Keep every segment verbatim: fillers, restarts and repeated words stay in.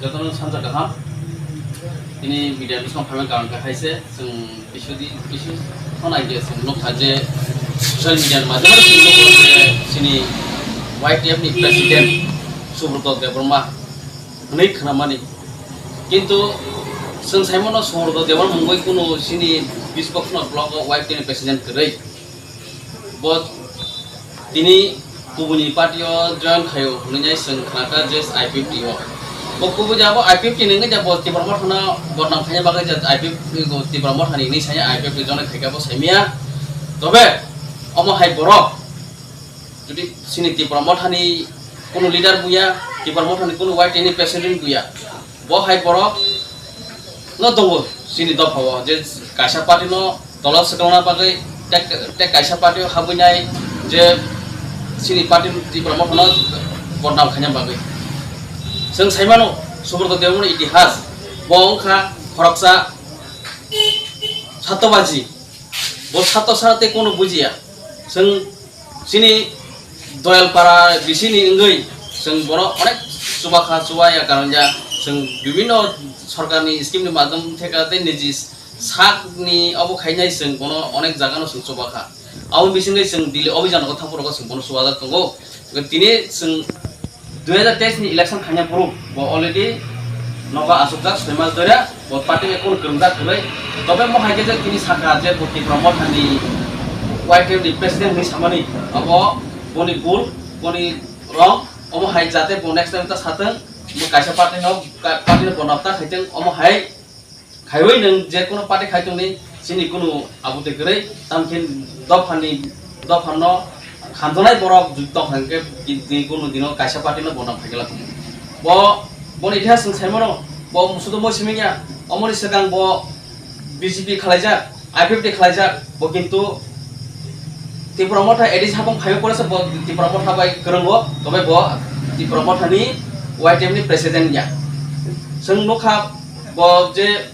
Jotono sanja kaham. Tini media bwskango phaimani karon khe hai se, chwng kisu di, kisu khonai je chwng nukha je social media ni madhyamoi chwng nukha je chini Y T F ni president Subrata Debbarma hwnwi khnamani. Kintu chwng saimano Subrata Debbarma mungwi kunu chini Biswakrono block o Y T F ni president kwrwi. Bo tini kubuni party o join khaio hwnwi nai chwng khnakha je I P F T o. Bo kubui ja bo I P F T ni wngwi ja bo Tipra Mothano bodnam khaina bagwi ja I P F T bo Tipra Mothani hwnwi sanya I P F T join khaikha bo saimaya. Tobe omo hai borok jodi chini Tipra Mothani kunu leader buya, Tipra Mothani kunu Y T F ni president buya, bo hai borok no tongo chini dopha o je kaisa party no tola swkangna bagwi tei, tei kaisa party o habwi nai je chini party Tipra Mothano bodnam khaina bagwi. Chwng saimano Subrata Debbarmani itihas bo wngkha khoroksa sattobaji, bo satto sara tei kono bujiya. Chwng chini Doyalpara bisini wngwi chwng bono onek chubakha, chubaya karon ja chwng bibinno sorkarni scheme ni madhyam theka tei niji sakni obo khainai chwng bono onek jagano chwng chubakha. Aboni bisingwi chwng Delhi obijan o thangphuru chwng bono chubajak tongo. Tini chwng dui hajar teis ni election khaina phuru bo already nogo achukjak soi mas doira, bo party bai kunu kwrwngjak kwrwi. Tobe mo hai khe je tini sakha je bo Tipra Mothani Y T F ni president hwnwi samani, abo boni bul, boni wrong, omo hai jate bo next time ta satwng, bo kaisa party no, ka-, party no bo nokta khaitwng, omo hai khaiwi nwng je kono party khai tongni chini kunu abotwi kwrwi, tamkhe dophani, dophano khamjaknai borok tongkha hwnkhe di-, di kunu dino kaisa party no bodnam khaikhe lakhungo. Bo, boni itihas chwng saimano, bo sudo moi simi ya, omoni swkang bo B J P khalaijak, I P F T khalaijak, bo kintu Tipra Motha A D C habong phaima pore se bo Tipra Motha bai kwrwngo, tobe bo Tipra Mothani Y T F ni president ya. Chwng nukha bo je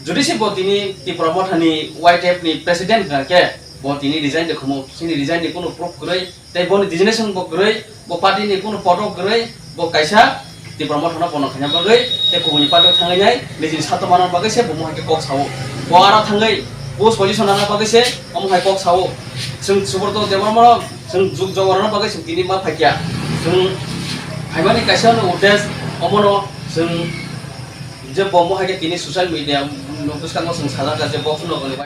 jodi se bo tini Tipra Mothani Y T F ni president wngkha khe bo tini resign de khumu, chini resign ni kunu proof kwrwi, tei boni designation bo kwrwi, bo party ni kunu poto kwrwi, bo kaisa Tipra Mothano bono khaina bagwi tei kubuni party o thangwi nai nijini sato manna bagwi se bo mohai khe kok sao. Bo aro thangwi post position rwna bagwi se omo hai kok sao. Chwng Subrata Debbarma rok chwng juk jogor rwna bagwi chwng tini ma phaikya. Chwng phaimani kaisa no udes omono chwng je bo mohai khe tini social media no bwskango chwng sajak je box no